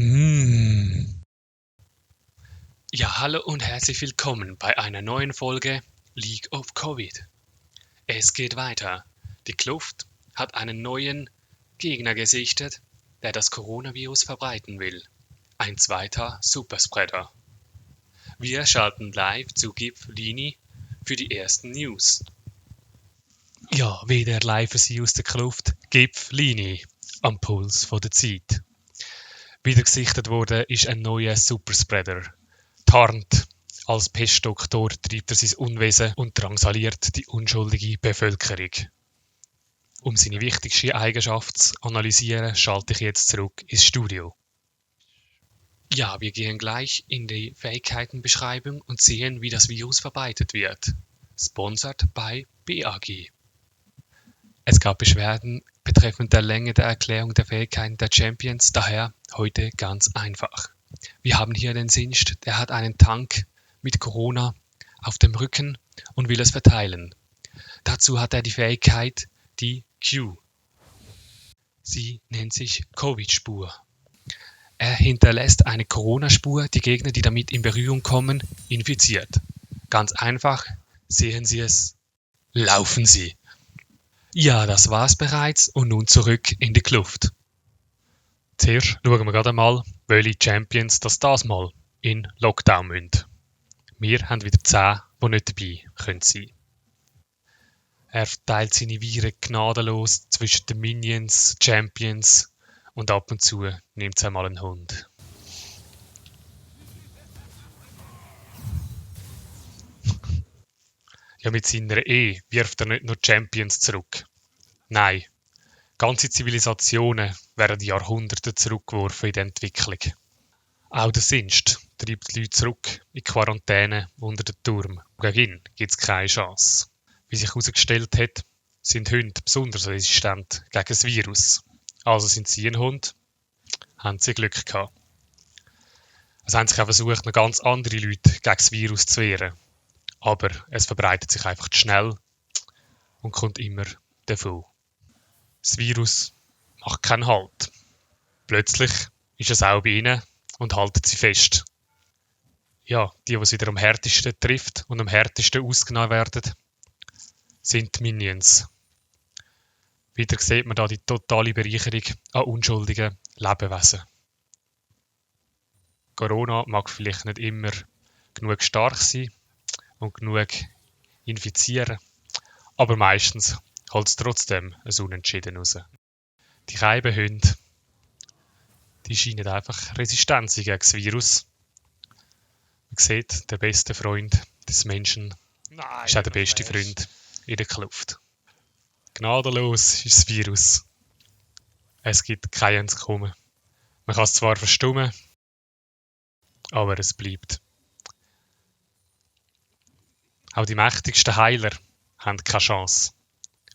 Mm. Ja, hallo und herzlich willkommen bei einer neuen Folge League of Covid. Es geht weiter. Die Kluft hat einen neuen Gegner gesichtet, der das Coronavirus verbreiten will. Ein zweiter Superspreader. Wir schalten live zu Gipf Lini für die ersten News. Ja, wieder live für Sie aus der Kluft. Gipf Lini am Puls von der Zeit. Wieder gesichtet wurde ist ein neuer Superspreader. Tarnt als Pestdoktor treibt er sein Unwesen und drangsaliert die unschuldige Bevölkerung. Um seine wichtigste Eigenschaft zu analysieren, schalte ich jetzt zurück ins Studio. Ja, wir gehen gleich in die Fähigkeitenbeschreibung und sehen, wie das Virus verbreitet wird. Sponsored by BAG. Es gab Beschwerden betreffend der Länge der Erklärung der Fähigkeiten der Champions, daher heute ganz einfach. Wir haben hier den Sinst, der hat einen Tank mit Corona auf dem Rücken und will es verteilen. Dazu hat er die Fähigkeit, die Q. Sie nennt sich Covid-Spur. Er hinterlässt eine Corona-Spur, die Gegner, die damit in Berührung kommen, infiziert. Ganz einfach, sehen Sie es, laufen Sie. Ja, das war's bereits und nun zurück in die Kluft. Zuerst schauen wir gerade mal, welche Champions das mal in Lockdown müssen. Wir haben wieder 10, die nicht dabei sein können. Er verteilt seine Viren gnadenlos zwischen den Minions, Champions und ab und zu nimmt es einmal einen Hund. Ja, mit seiner wirft er nicht nur Champions zurück. Nein, ganze Zivilisationen werden Jahrhunderte zurückgeworfen in der Entwicklung. Auch der Sinst treibt die Leute zurück in Quarantäne unter den Turm. Gegen ihn gibt es keine Chance. Wie sich herausgestellt hat, sind Hunde besonders resistent gegen das Virus. Also sind sie ein Hund, haben sie Glück gehabt. Es haben sich auch versucht, noch ganz andere Leute gegen das Virus zu wehren. Aber es verbreitet sich einfach zu schnell und kommt immer davon. Das Virus macht keinen Halt. Plötzlich ist es auch bei ihnen und haltet sie fest. Ja, die es wieder am härtesten trifft und am härtesten ausgenommen werden, sind die Minions. Wieder sieht man da die totale Bereicherung an unschuldigen Lebewesen. Corona mag vielleicht nicht immer genug stark sein und genug infizieren, aber meistens holt es trotzdem ein Unentschieden raus. Die Keibenhunde, die scheinen einfach resistent zu sein gegen das Virus. Man sieht, der beste Freund des Menschen ist auch der beste Freund in der Kluft. Gnadenlos ist das Virus. Es gibt kein Entkommen. Man kann es zwar verstummen, aber es bleibt. Auch die mächtigsten Heiler haben keine Chance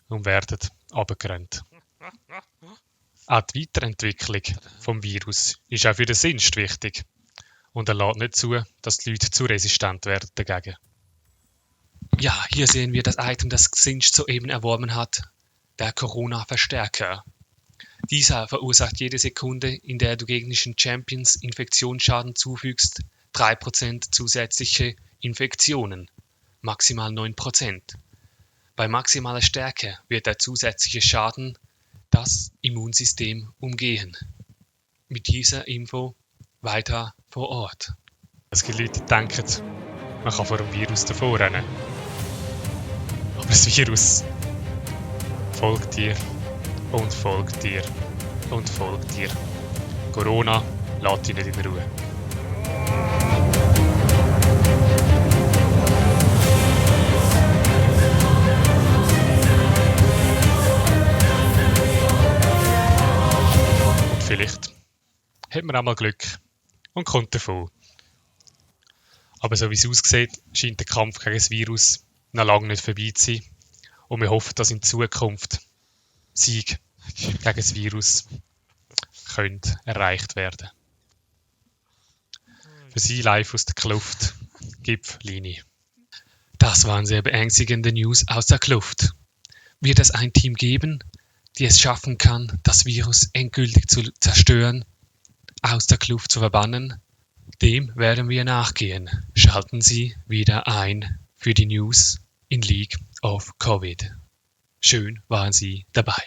und werden abgerannt. Auch die Weiterentwicklung des Virus ist auch für den Sinst wichtig und er lässt nicht zu, dass die Leute zu resistent werden dagegen. Ja, hier sehen wir das Item, das Sinst soeben erworben hat, der Corona-Verstärker. Dieser verursacht jede Sekunde, in der du gegnerischen Champions Infektionsschaden zufügst, 3% zusätzliche Infektionen, maximal 9%. Bei maximaler Stärke wird der zusätzliche Schaden das Immunsystem umgehen. Mit dieser Info weiter vor Ort. Es gibt Leute, die denken, man kann vor dem Virus davonrennen. Aber das Virus folgt dir und folgt dir und folgt dir. Corona lässt dich nicht in Ruhe. Und vielleicht hat man auch mal Glück und kommt davon. Aber so wie es aussieht, scheint der Kampf gegen das Virus noch lange nicht vorbei zu sein. Und wir hoffen, dass in Zukunft Sieg gegen das Virus könnte erreicht werden. Für Sie live aus der Kluft, Gipf Lini. Das waren sehr beängstigende News aus der Kluft. Wird es ein Team geben, die es schaffen kann, das Virus endgültig zu zerstören? aus der Kluft zu verbannen, dem werden wir nachgehen. Schalten Sie wieder ein für die News in League of Covid. Schön waren Sie dabei.